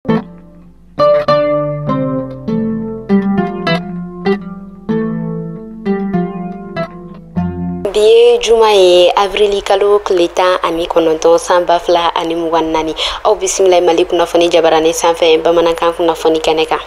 Bi ye juma ye, avril kalo tile 19, san 2024. Aw bisimila Mali kunnafoni jabarani sanfɛ, bamanankan kunnafoni kɛnɛ kan.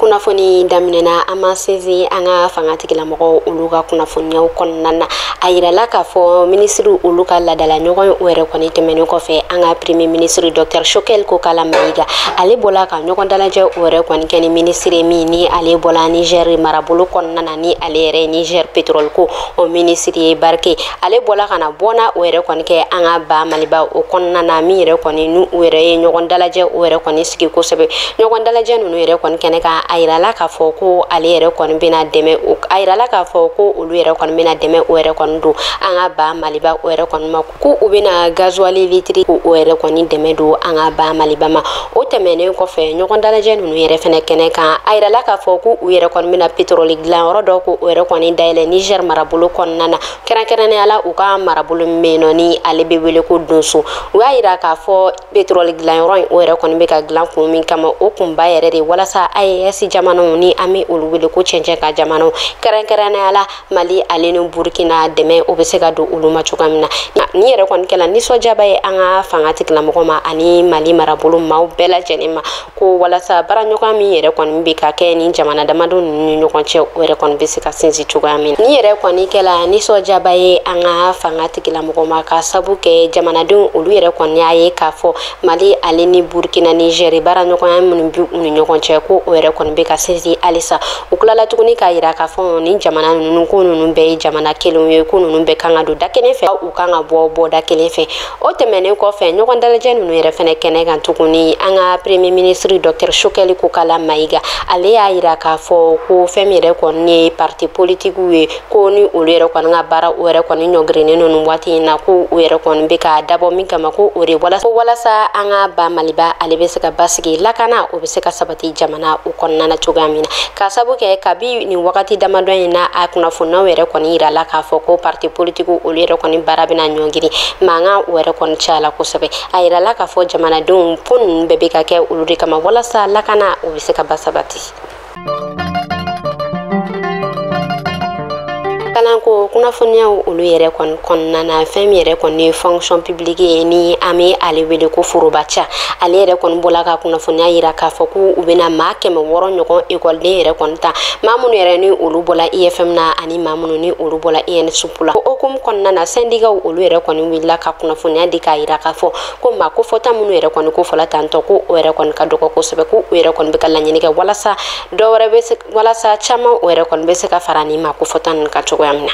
Kunnafoni daminɛna, an ma sinsin an ka fanga tigilamɔgɔw olu ka kunnafoniyaw kɔnɔna na. A yirala k'a fɔ minisiriw olu ka ladala ɲɔgɔn o yɛrɛ kɔni tɛmɛnen kɔfɛ, an ka premier ministre Dr Choguel Kokalla Maïga, ale bɔla ka ɲɔgɔn dalajɛ o yɛrɛ kɔni kɛ ni minisiri min ni ale bɔla Niger marabolo kɔnɔna na, ni ale yɛrɛ Niger pétrole ko o minisiri ye Barke. Ale bɔla ka na bɔna o yɛrɛ kɔni kɛ an ka ba Maliba o kɔnɔna na, min yɛrɛ kɔni n'u yɛrɛ ye ɲɔgɔn dalajɛ o yɛrɛ kɔni sigi kosɛbɛ. Ɲɔgɔn dalajɛ ninnu yɛrɛ kɔni kɛnɛ kan, a yirala k'a fɔ ko ale yɛrɛ kɔni bɛna dɛmɛ, a yirala k'a fɔ ko olu yɛrɛ kɔni bɛna dɛmɛ o yɛrɛ kɔni don an ka ba Maliba o yɛrɛ kɔni ma, ko u bɛna gasoil litiri ko o yɛrɛ kɔni dɛmɛ don an ka ba Maliba ma. O tɛmɛnen kɔfɛ, ɲɔgɔn dalajɛ ninnu yɛrɛ fɛnɛ kɛnɛ kan, a yirala k'a fɔ ko u yɛrɛ kɔni bɛna pétrole dilanyɔrɔ dɔ ko o yɛrɛ kɔni dayɛlɛ Niger marabolo kɔnɔna na, kɛrɛnkɛrɛnnenya la u ka marabolo min bɛ yen nɔ ni ale bɛ wele ko Donso. U y'a yira k'a fɔ pétrole dilanyɔrɔ in o yɛrɛ kɔni bɛ ka dilan kun min kama, o kunba yɛrɛ de walasa AES jamanaw ni an bɛ olu wele ko cɛncɛn ka jamanaw, kɛrɛnkɛrɛnnenya la Mali ale ni Burkina, dɛmɛ o bɛ se ka don olu ma cogoya min na. Ni yɛrɛ kɔni kɛla nisɔndiyaba ye an ka fanga tigilamɔgɔ ma ani Mali marabolo maaw bɛɛ lajɛlen ma, ko walasa baaraɲɔgɔnya min yɛrɛ kɔni bɛ ka kɛ ni jamana damadɔ ninnu ni ɲɔgɔn cɛ, o yɛrɛ kɔni bɛ se ka sinsin cogoya min na. Ni yɛrɛ kɔni kɛla nisɔndiyaba ye an ka fanga tigilamɔgɔ ma, ka sabu kɛ jamanadenw olu yɛrɛ kɔni y'a ye k'a fɔ Mali ale ni Burkina, Niger, baaraɲɔgɔnya minnu bɛ u ni ɲɔgɔn cɛ, ko o yɛrɛ kɔni bɛ ka sinsin halisa. U tilala tuguni k'a yira k'a fɔ ni jamana ninnu, ko ninnu bɛɛ ye jamana kelenw ye, ko ninnu bɛɛ kan ka don da kelen fɛ, u kan ka bɔ bɔda kelen fɛ. O tɛmɛnen kɔfɛ, ɲɔgɔn dalajɛ ninnu yɛrɛ fɛnɛ kɛnɛ kan tuguni, an ka premier ministre Dr Choguel Kokalla Maïga, ale y'a yira k'a fɔ ko fɛn min yɛrɛ kɔni ye parti politique ye, ko ni olu yɛrɛ kɔni ka baara o yɛrɛ kɔni ɲɔngirinnen ninnu waati in na, ko o yɛrɛ kɔni bɛ ka dabɔ min kama, ko o de walasa an ka ba Maliba ale bɛ se ka basigi, lakana o bɛ se ka sabati jamana o kɔnɔna na cogoya min na, k'a sabu kɛ kabi nin wagati damadɔ in na, a kunnafoniyaw yɛrɛ kɔni yirala k'a fɔ ko parti politique olu yɛrɛ kɔni baara bɛna ɲɔngiri, mankan o yɛrɛ kɔni cayala kosɛbɛ. A yirala k'a fɔ jamanadenw ko ninnu bɛɛ bɛ ka kɛ olu de kama walasa lakana o bɛ se ka basabati. Kalanko kunnafoniyaw olu yɛrɛ kɔni kɔnɔna na, fɛn min yɛrɛ kɔni ye fonction publique ye, ni an bɛ ale wele ko forobaca, ale yɛrɛ kɔni bɔla ka kunnafoniya yira k'a fɔ ko u bɛna maa 600 ɲɔgɔn ekɔliden yɛrɛ kɔni ta, maa minnu yɛrɛ ni olu bɔla IFM na ani maa minnu ni olu bɔla INSUP la. O hukumu kɔnɔna na, syndicat olu yɛrɛ kɔni wulila ka kunnafoniya di k'a yira k'a fɔ ko maa kofɔta minnu yɛrɛ kɔni ko fɔla tantɔ, ko o yɛrɛ kɔni ka dɔgɔ kosɛbɛ, ko u yɛrɛ kɔni bɛ ka laɲini kɛ walasa dɔ wɛrɛ bɛ se, walasa caman o yɛrɛ kɔni bɛ se ka fara nin maa kofɔta ninnu kan cogoya min na.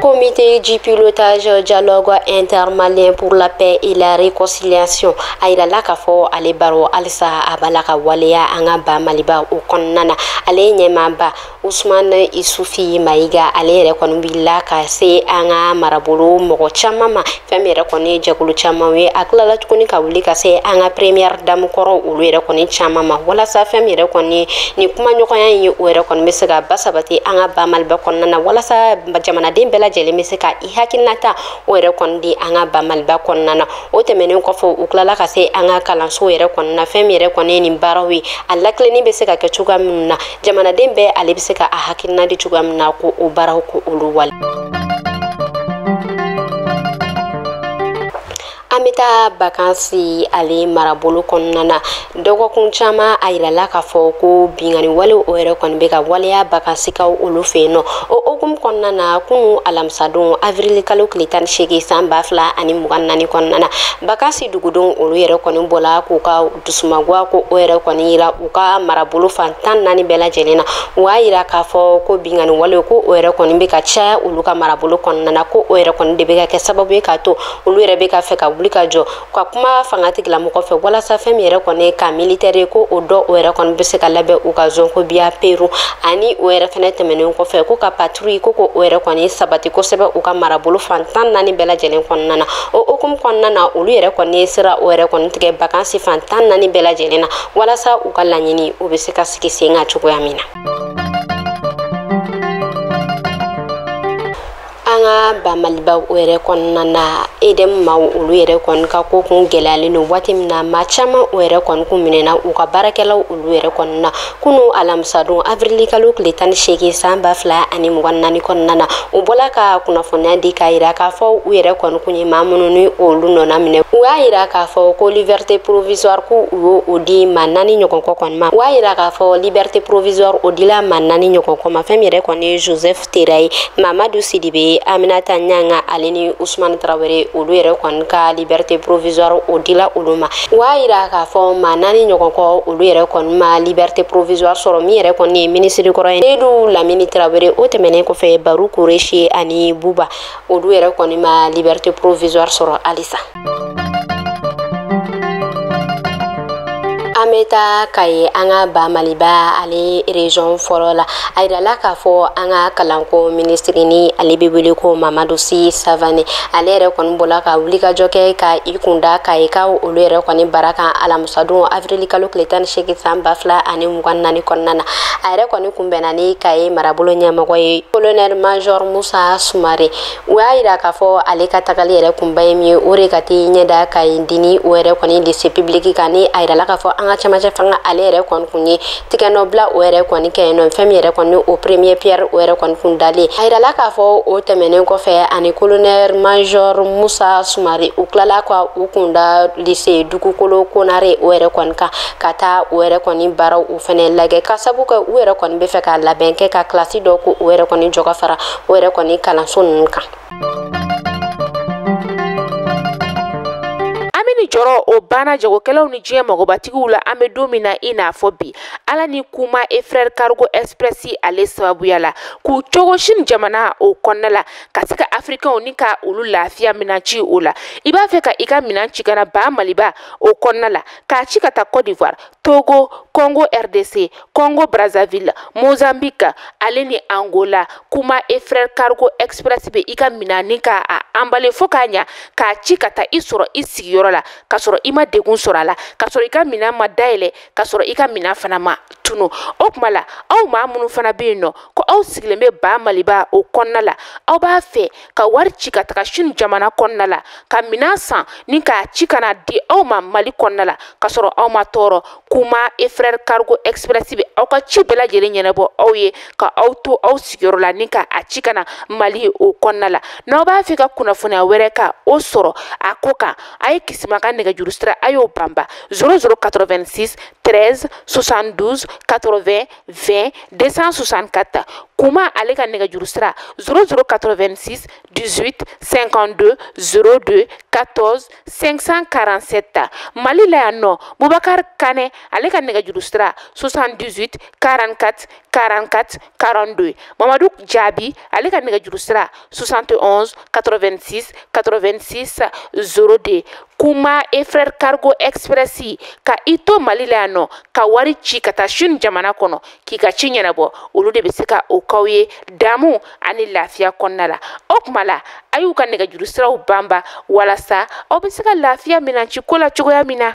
Comité du pilotage dialogue intermalien pour la paix et la réconciliation, a yirala k'a fɔ ale baro halisa a b'a la ka waleya an ka ba Maliba o kɔnɔna na. Ale ɲɛmaaba Usman Isufi Mayiga, ale yɛrɛ kɔni wulila ka se an ka marabolo mɔgɔ caman ma, fɛn min yɛrɛ kɔni ye jɛkulu caman ye. A tilala tuguni ka wuli ka se an ka première dame kɔrɔ olu yɛrɛ kɔni caman ma, walasa fɛn min yɛrɛ kɔni ni kumaɲɔgɔnya in ye, o yɛrɛ kɔni bɛ se ka basabati an ka ba Maliba kɔnɔna na, walasa jamanaden bɛɛ lajɛlen bɛ se ka i hakilinata o yɛrɛ kɔni di an ka ba Maliba kɔnɔna na. O tɛmɛnen kɔfɛ, u tilala ka se an ka kalanso yɛrɛ kɔnɔna na, fɛn min yɛrɛ kɔni ye nin baaraw ye, a lakilenni bɛ se ka kɛ cogoya minnu na, jamanaden bɛɛ ale bɛ se ka a hakilina di cogoya min na, ko o baaraw ko olu wale. An bɛ taa Bakansi ale marabolo kɔnɔna na. Dɔgɔkun caman, a yirala k'a fɔ ko bingani wale o yɛrɛ kɔni bɛ ka waleya Bakansikaw olu fɛ yen nɔ. O hukumu kɔnɔna na, kunu alamisadon, avril kalo tile 18, san 2024 kɔnɔna na, Bakansi dugudenw olu yɛrɛ kɔni bɔla k'u ka dusumagoya ko o yɛrɛ kɔni yira u ka marabolo fan 14 bɛɛ lajɛlen na. U y'a yira k'a fɔ ko bingani wale ko o yɛrɛ kɔni bɛ ka caya olu ka marabolo kɔnɔna na, ko o yɛrɛ kɔni de bɛ ka kɛ sababu ye k'a to olu yɛrɛ bɛ ka fɛ ka wuli ka jɔ ka kuma fanga tigilamɔgɔ fɛ, walasa fɛn min yɛrɛ kɔni ka militaire ko o dɔ o yɛrɛ kɔni bɛ se ka labɛn u ka zone ko biya peru. Ani o yɛrɛ fɛnɛ tɛmɛnen kɔfɛ, ko ka patrouille ko o yɛrɛ kɔni sabati kosɛbɛ u ka marabolo fan 14 bɛɛ lajɛlen kɔnɔna na. O hukumu kɔnɔna na, olu yɛrɛ kɔni sera o yɛrɛ kɔni tigɛ Bakansi fan 14 bɛɛ lajɛlen na, walasa u ka laɲini o bɛ se ka sigi sen kan cogoya min na. An ka ba Maliba o yɛrɛ kɔnɔna na, EDM maaw olu yɛrɛ kɔni ka ko kun gɛlɛyalen don waati min na, maa caman o yɛrɛ kɔni kun minɛna u ka baarakɛlaw olu yɛrɛ kɔni na. Kunu alamisadon avril kalo tile 18 san 2024 kɔnɔna na, u bɔla ka kunnafoniya di k'a yira k'a fɔ u yɛrɛ kɔni kun ye maa minnu ni olu nɔna minɛ. U y'a yira k'a fɔ ko liberté provisoire ko u y'o o di maa 4 ɲɔgɔn kɔ kɔni ma. U y'a yira k'a fɔ liberté provisoire o dila maa 4 ɲɔgɔn kɔ ma. Fɛn min yɛrɛ kɔni ye Joseph Tera ye, Mamadu Sidibe, Aminata Ɲanga ale ni Usumani Tarawele, olu yɛrɛ kɔni ka liberté provisoire o dila olu ma. U y'a yira k'a fɔ maa 4 ɲɔgɔn kɔ olu yɛrɛ kɔni ma liberté provisoire sɔrɔ. Min yɛrɛ kɔni ye minisiri kɔrɔ ye Seydou Lamini Tarawele, o tɛmɛnen kɔfɛ Baru Kureshi ani Buba, olu yɛrɛ kɔni ma liberté provisoire sɔrɔ halisa. An bɛ taa Kayi, an ka ba Maliba ale région fɔlɔ la. A yirala k'a fɔ an ka kalanko minisiri ni ale bɛ wele ko Mamadu Si Savane, ale yɛrɛ kɔni bɔla ka wulikajɔ kɛ ka i kunda Kayikaw olu yɛrɛ kɔni baara kan alamisadon avril kalo tile 18 san 2024 kɔnɔna na. A yɛrɛ kɔni kunbɛnna ni Kayi marabolo ɲɛmɔgɔ ye colonel major Musa Sumare. U y'a yira k'a fɔ ale ka tagali yɛrɛ kunba ye min ye, o de ka t'i ɲɛda Kayi dini o yɛrɛ kɔni lycée public kan. Ni a yirala k'a fɔ an ka cɛmancɛ fanga ale yɛrɛ kɔni kun ye tigɛnɔbila o yɛrɛ kɔni kɛ yen nɔ. Fɛn min yɛrɛ kɔni o premier pierre o yɛrɛ kɔni kun dalen. A yirala k'a fɔ o tɛmɛnen kɔfɛ, ani colonel major Musa Sumare, u tilala ka u kunda lycée Dugukolo Konare o yɛrɛ kɔni kan, ka taa o yɛrɛ kɔni baaraw o fɛnɛ lajɛ, ka sabu kɛ u yɛrɛ kɔni bɛ fɛ ka labɛn kɛ ka kilasi dɔ ko o yɛrɛ kɔni jɔ ka fara o yɛrɛ kɔni kalanso ninnu kan. Ni jɔrɔ o banna jagokɛlaw ni diɲɛ magobatigiw la an bɛ don min na i n'a fɔ bi, ala ni Kuma et Frère Cargo Express ale sababuya la k'u cogo sini jamana o kɔnɔna la ka se ka Africainw ni ka olu lafiya minɛn ci o la. I b'a fɛ ka i ka minɛn ci ka na ba Maliba o kɔnɔna la, k'a ci ka taa Côte d'Ivoire, Togo, Congo RDC, Congo Brazzaville, Mozambique ale ni Angola. Kuma et Frère Cargo Express bɛ i ka minɛn ni ka a emballer fo k'a ɲa, k'a ci ka taa i sɔrɔ i sigiyɔrɔ la, ka sɔrɔ i ma degun sɔrɔ a la, ka sɔrɔ i ka minɛn ma dayɛlɛ, ka sɔrɔ i ka minɛn fana ma tunu. O tuma la, aw maa minnu fana bɛ yen nɔ ko aw sigilen bɛ ba Maliba o kɔnɔna la, aw b'a fɛ ka wari ci ka taga Chine jamana kɔnɔna la ka minɛn san ni k'a ci ka na di aw ma Mali kɔnɔna la, ka sɔrɔ aw ma tɔɔrɔ. Kuma et Frère Cargo Express bɛ aw ka ci bɛɛ lajɛlen ɲɛnabɔ aw ye, ka aw to aw sigiyɔrɔ la ni ka a ci ka na Mali o kɔnɔna la. N'aw b'a fɛ ka kunnafoniya wɛrɛ ka o sɔrɔ a ko kan, a ye Kisima ka nɛgɛjuru sira a y'o banba 0086 13 72 80 20 264. Kuma ale ka nɛgɛjuru sira 0086 18 52 02 14 547. Mali la yan nɔ, Bubakar Kane ale ka nɛgɛjuru sira 78 44 44 42. Mamadu Jaabi ale ka nɛgɛjuru sira 71 86 86 02. Kuma et Frère Cargo Express ka i to Mali la yan nɔ ka wari ci ka taa Chine jamana kɔnɔ k'i ka ci ɲɛnabɔ, olu de bɛ se ka o k'aw ye damu ani lafiya kɔnɔna la. O tuma la, a y'u ka nɛgɛjuru siraw banba walasa aw bɛ se ka lafiya minɛn ci ko la cogoya min na.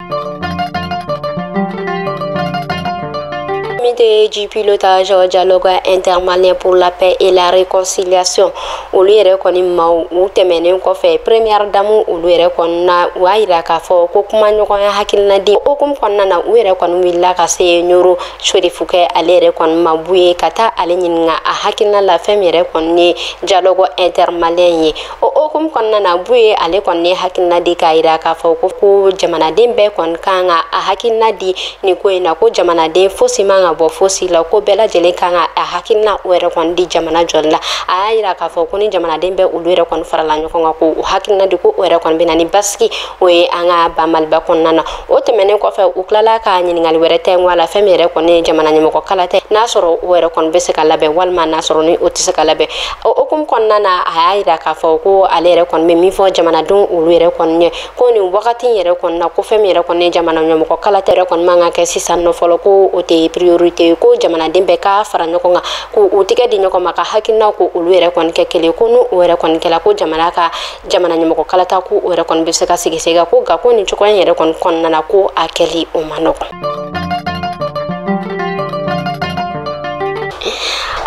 Comité du pilotage dialogue intermalien pour la paix et la réconciliation olu yɛrɛ kɔni maaw u tɛmɛnen kɔfɛ première dame olu yɛrɛ kɔni na, u y'a yira k'a fɔ ko kumaɲɔgɔnya hakilina di hokumu kɔnɔna na, u yɛrɛ kɔni wulila ka se Ɲoro Serifukɛ ale yɛrɛ kɔni ma Buye ka taa ale ɲininka a hakilina la fɛn min yɛrɛ kɔni ye dialogue intermalien ye. O hokumu kɔnɔna na, Buye ale kɔni ye hakilina di k'a yira k'a fɔ ko jamanaden bɛɛ kɔni kan ka a hakilina di nin ko in na, ko jamanaden fosi man ka bɔ fosi la, ko bɛɛ lajɛlen kan ka a hakilina o yɛrɛ kɔni di jamana jɔli la. A y'a yira k'a fɔ ko ni jamanaden bɛɛ olu yɛrɛ kɔni farala ɲɔgɔn kan ko o hakilina di, ko o yɛrɛ kɔni bɛ na ni basigi o ye an ka ba Maliba kɔnɔna na. O tɛmɛnen kɔfɛ, u tilala ka ɲininkali wɛrɛ tɛ a la, fɛn min yɛrɛ kɔni ye jamana ɲɛmɔgɔ kala tɛ, n'a sɔrɔ o yɛrɛ kɔni bɛ se ka labɛn walima n'a sɔrɔ ni o tɛ se ka labɛn. O hokumu kɔnɔna na, a y'a yira k'a fɔ ko ale yɛrɛ kɔni bɛ min fɔ jamanadenw olu yɛrɛ kɔni ye, ko nin wagati in yɛrɛ kɔni na, ko fɛn min yɛrɛ kɔni ye jamana ɲɛmɔgɔ kala tɛ yɛrɛ kɔni man ka kɛ sisan nɔ fɔlɔ, ko o tɛ priorité, ko jamanaden bɛɛ ka fara ɲɔgɔn kan k'u tɛgɛ di ɲɔgɔn ma ka hakilina ko olu yɛrɛ kɔni kɛ kelen, ko n'o yɛrɛ kɔni kɛla ko jamana ka jamana ɲɛmɔgɔ kalata ko o yɛrɛ kɔni bɛ se ka sigi sen kan, ko nka ko nin cogoya in yɛrɛ kɔni kɔnɔna na ko a kɛli o ma nɔgɔn.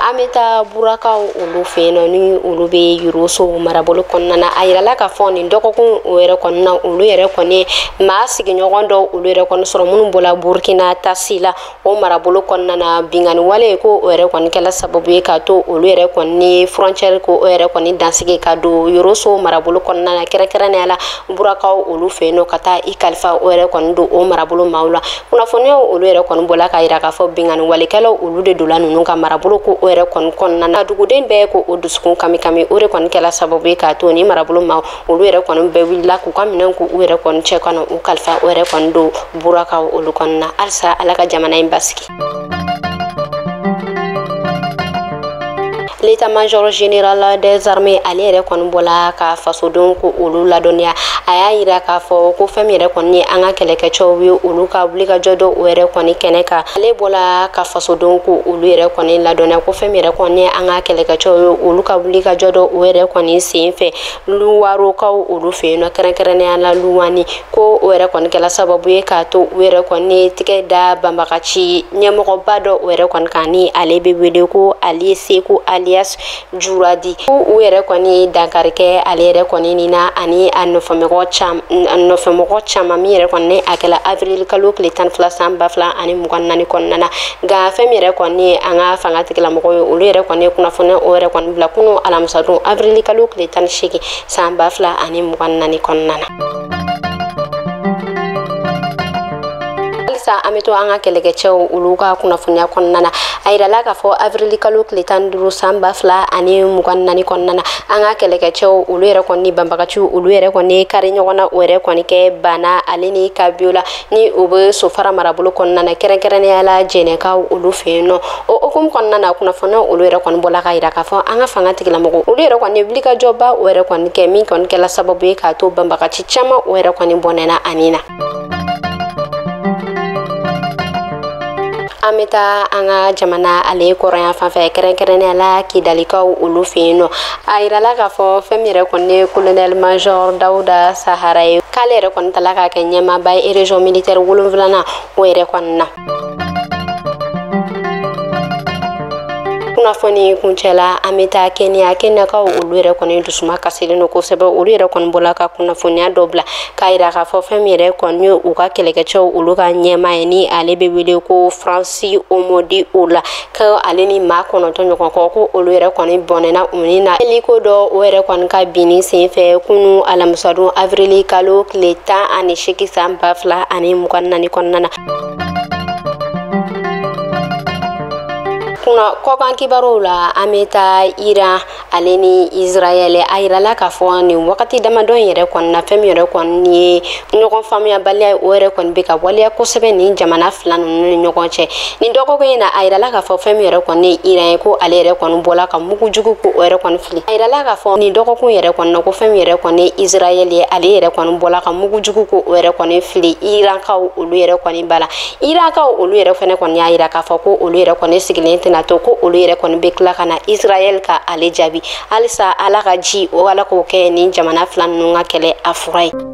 An An bɛ taa Burakaw olu fɛ yen nɔ, ni olu bɛ Yoroso marabolo kɔnɔna na. A yirala k'a fɔ nin dɔgɔkun o yɛrɛ kɔnɔna, olu yɛrɛ kɔni maa sigiɲɔgɔn dɔw olu yɛrɛ kɔni sɔrɔ minnu bɔla Burkina tasi la o marabolo kɔnɔna na. Binkanni wale ko o yɛrɛ kɔni kɛla sababu ye k'a to olu yɛrɛ kɔni frontière ko o yɛrɛ kɔni dansigi ka don Yoroso marabolo kɔnɔna na, kɛrɛnkɛrɛnnenya la Burakaw olu fɛ yen nɔ, ka taa i kalifa o yɛrɛ kɔni don o marabolo maaw la. Kunnafoniyaw olu yɛrɛ kɔni bɔla k'a yira k'a fɔ binkanni walekɛlaw olu de donna ninnu ka marabolo ko o yɛrɛ kɔni kɔnɔna na. Duguden bɛɛ ko o dusukun kami kami, o de kɔni kɛla sababu ye k'a to ni marabolo maaw olu yɛrɛ kɔni bɛɛ wulila k'u ka minɛn k'u yɛrɛ kɔni cɛ ka na u kalifa o yɛrɛ kɔni don Burakaw olu kɔnɔna na. Halisa Ala ka jamana in basigi. L'état-major général des armées ale yɛrɛ kɔni bɔla ka fasodenw ko olu ladɔnniya. A y'a yira k'a fɔ ko fɛn min yɛrɛ kɔni ye an ka kɛlɛkɛcɛw ye, olu ka wulikajɔ dɔ o yɛrɛ kɔni kɛnɛ kan. Ale bɔla ka fasodenw ko olu yɛrɛ kɔni ladɔnniya ko fɛn min yɛrɛ kɔni ye an ka kɛlɛkɛcɛw ye, olu ka wulikajɔ dɔ o yɛrɛ kɔni sen fɛ Luwarokaw olu fɛ yen nɔ, kɛrɛnkɛrɛnnenya la Luwani, ko o yɛrɛ kɔni kɛla sababu ye k'a to u yɛrɛ kɔni tigɛ da banbagaci ɲɛmɔgɔba dɔ o yɛrɛ kɔni kan, ni ale bɛ wele ko Ali Seku alias Juradi. Ko u yɛrɛ kɔni dankari kɛ ale yɛrɛ kɔni nin na ani a nɔfɛmɔgɔ caman, min yɛrɛ kɔni a kɛla avril kalo tile 12 san 2024 kɔnɔna na. Nka fɛn min yɛrɛ kɔni ye an ka fanga tigilamɔgɔw ye, olu yɛrɛ kɔni kunnafoniya o yɛrɛ kɔni bila kunun alamisadon avril kalo tile 18 san 2024 kɔnɔna na. An bɛ to an ka kɛlɛkɛcɛw olu ka kunnafoniya kɔnɔna na. A yirala k'a fɔ avril kalo tile 15 san 2024 kɔnɔna na, an ka kɛlɛkɛcɛw olu yɛrɛ kɔni banbagaciw olu yɛrɛ kɔni kari ɲɔgɔn na o yɛrɛ kɔni kɛ Bana ale ni Kabiola, ni o bɛ Sofara marabolo kɔnɔna na, kɛrɛnkɛrɛnnenya la Jɛnɛkaw olu fɛ yen nɔ. O hukumu kɔnɔna na, kunnafoniya olu yɛrɛ kɔni bɔla k'a yira k'a fɔ an ka fanga tigilamɔgɔw olu yɛrɛ kɔni wulikajɔba o yɛrɛ kɔni kɛ, min kɔni kɛla sababu ye k'a to banbagaci caman o yɛrɛ kɔni bɔnɛna ani na. An bɛ taa an ka jamana ale kɔrɔnya fan fɛ, kɛrɛnkɛrɛnnenya la Kidalikaw olu fɛ yen nɔ. A yirala k'a fɔ fɛn min yɛrɛ kɔni ye colonel major Dawuda Sahara ye, k'ale yɛrɛ kɔni tala k'a kɛ ɲɛmaaba ye région militaire 7nan o yɛrɛ kɔni na. Kunnafoni kuncɛla, an bɛ taa Kenya. Kenyakaw olu yɛrɛ kɔni dusuma kasilen don kosɛbɛ. Olu yɛrɛ kɔni bɔla ka kunnafoniya dɔ bila k'a yira k'a fɔ fɛn min yɛrɛ kɔni ye u ka kɛlɛkɛcɛw olu ka ɲɛmaa ye, ni ale bɛ wele ko Francis Omodi Ola, ko ale ni maa 9 ɲɔgɔn kɔ, ko olu yɛrɛ kɔni bɔnɛna u ni na hélico dɔ o yɛrɛ kɔni ka binni senfɛ kunun alamisadon avril kalo tile 18 san 2024 kɔnɔna na. Kunna kɔkan kibaruw la, an bɛ taa Iran ale ni Israël. A yirala k'a fɔ nin wagati damadɔ in yɛrɛ kɔni na, fɛn min yɛrɛ kɔni ye ɲɔgɔn faamuyabaliya ye, o yɛrɛ kɔni bɛ ka waleya kosɛbɛ nin jamana fila ninnu ni ɲɔgɔn cɛ. Nin dɔgɔkun in na, a yirala k'a fɔ fɛn min yɛrɛ kɔni ye Iran ye, ko ale yɛrɛ kɔni bɔla ka mugujugu ko o yɛrɛ kɔni fili. A yirala k'a fɔ nin dɔgɔkun yɛrɛ kɔni na, ko fɛn min yɛrɛ kɔni ye Israël ye, ale yɛrɛ kɔni bɔla ka mugujugu ko o yɛrɛ kɔni fili Irankaw olu yɛrɛ kɔni ba la. Irankaw olu yɛrɛ fɛnɛ kɔni y'a yira k'a fɔ ko olu yɛrɛ kɔni sigilen tɛna to, ko olu yɛrɛ kɔni bɛ tila ka na Israël ka ale jaabi. Halisa Ala ka ji o Ala k'o kɛ nin jamana fila ninnu ka kɛlɛ a fura ye.